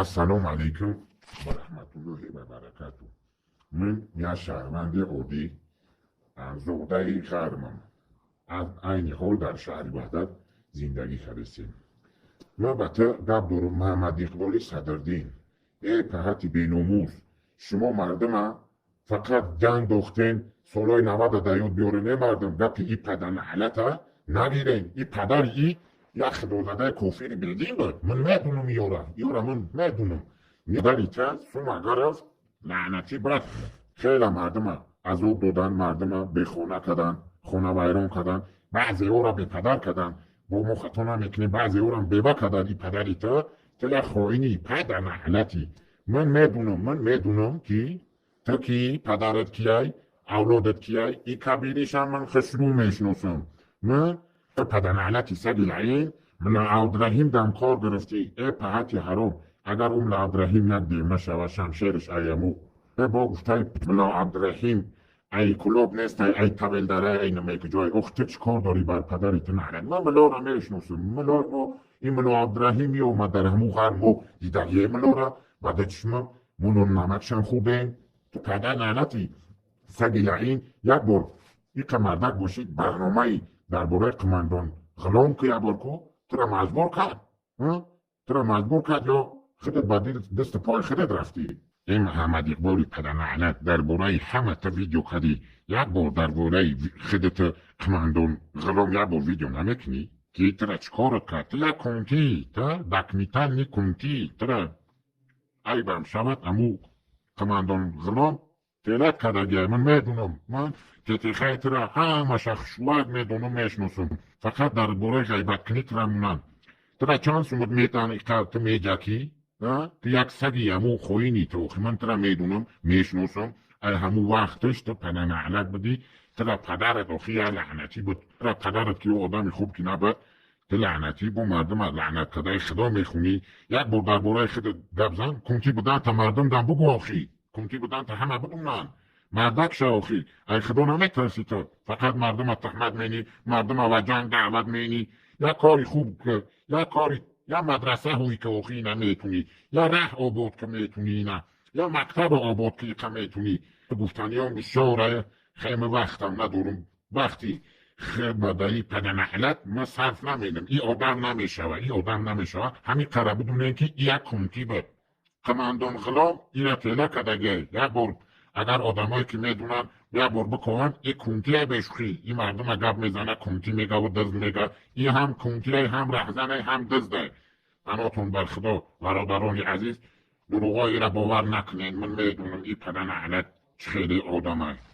Ассалому алайкум ва раҳматуллоҳи ва баракату. Ман як шаҳрванди оддӣ, зодаи ғармам. Аз айни ҳол дар шаҳри Ваҳдат зиндагӣ кардастем. Ман ба ту гап дорам, Муҳаммад Иқболи Садриддин. Э паҳати беномус, шумо мардума фақат ҷанг дохтен, солҳои 90 дар ёд биёрен, э мардум, гапи и паданаълата нагирен. И падари и як худозадаи кофири бедин буд. Ман медунам ёра, ёра ман медунам. Падари та сума гарафт, лаънатӣ брат. Хеле мардума азоб додан, мардума бехона кардан, хонавайрон кардан, баъзеҳоро бепадар кардан. Бо мо хато намекунем, баъзеҳорам бева кардан. И падари ту, ту як хоини паданаълатӣ. Ман медунам, ман медунам, ки ту ки, падарат кияй, авлодат кияй, и кабиришам ман хушрӯ мешиносам. Ман ту паданаълати саги лаин, мула Абдураҳим дам кор гирифтӣ, э паҳати ҳаром. Агар ӯ мула Абдураҳим як дев нашава, шамшериш аяму. Э бо гуфтай мула Абдураҳим ай Кулоб нестай, ай Тавелдарай, ай намекуҷой. Ох, ту чӣ кор дорӣ бар падари ту наълат? Ман мулоро мешиносам. Мулои мо, ин муло Абдураҳим меомад дар ҳамун ғарм, мо дидагие мулора, баъда чишмам мо нону намакшам хӯрдем. Ту падар наълати саги лаин, як бор иқа мардак бошӣ, барномаи дар бораи қумандон Ғулом ку, як бор ку, тура маҷбур кард, тура маҷбур кард ё худат ба дасту пои худат рафтӣ? Э Муҳаммад Иқболи паданаълат, дар бораи ҳама ту видео кардӣ, як бор дар бораи худату қумандон Ғулом як бор видео намекунӣ, ки тура чӣ корат кард? Ту як кунтӣ, ту документальный кунтӣ, тура айбам шавад, аму қумандон Ғулом телат кардагиай. Ман медунам, ман тетихаи тура ҳамаша хушвак медонам, мешиносам. Фақат дар бораи ғайбаткунӣ тура монанд. Тура чанд сумат метаҳанд, иқа ту меҷакӣ? Ту як саги ҳамун хоини ту, охи ман тура медонам, мешиносам. Ай ҳамун вақташ ту паданаълат будӣ, тура падарат охи як лаънатӣ буд. Тура падарат ки одами хуб ки набуд, ту лаънатӣ бо мардума лаънат кардаи худо мехунӣ. Як бор дар бораи худат гап зан, кунтӣ будан та мардум дам бугӯ, охи. Кунтӣ будан та ҳама бидонанд. Мардак ша охи, ай худо наметарсӣ ту. Фақат мардума туҳмат менӣ, мардума ва ҷанг даъват менӣ. Як кори хуб, як кори, я мадраса ҳуй ки охи ина метунӣ, я раҳ обод ки метунӣ ина, я мактаб обод ки иқа метунӣ. Гуфтаниём бисёре, хеле вақтам надорум. Вақти бадаи паданаълат ман сарф намедам. И одам намешава, и одам намешава. Ҳамин қара бидонем, ки як кунтӣ буд. Қумандон Ғулом ина тела кардагиай. Як бор агар одамое ки медонанд, як бор бикунанд, и кунтиай бешӯхӣ. И мардума гап мезана, кунтӣ мегаву дизд мега. И ҳам кунтиай, ҳам раҳзанай, ҳам диздай. Панотон бар худо, бародарони азиз, дурӯғоеро бовар накунед. Ман медонам, и паданаълат чӣ хеле одамай.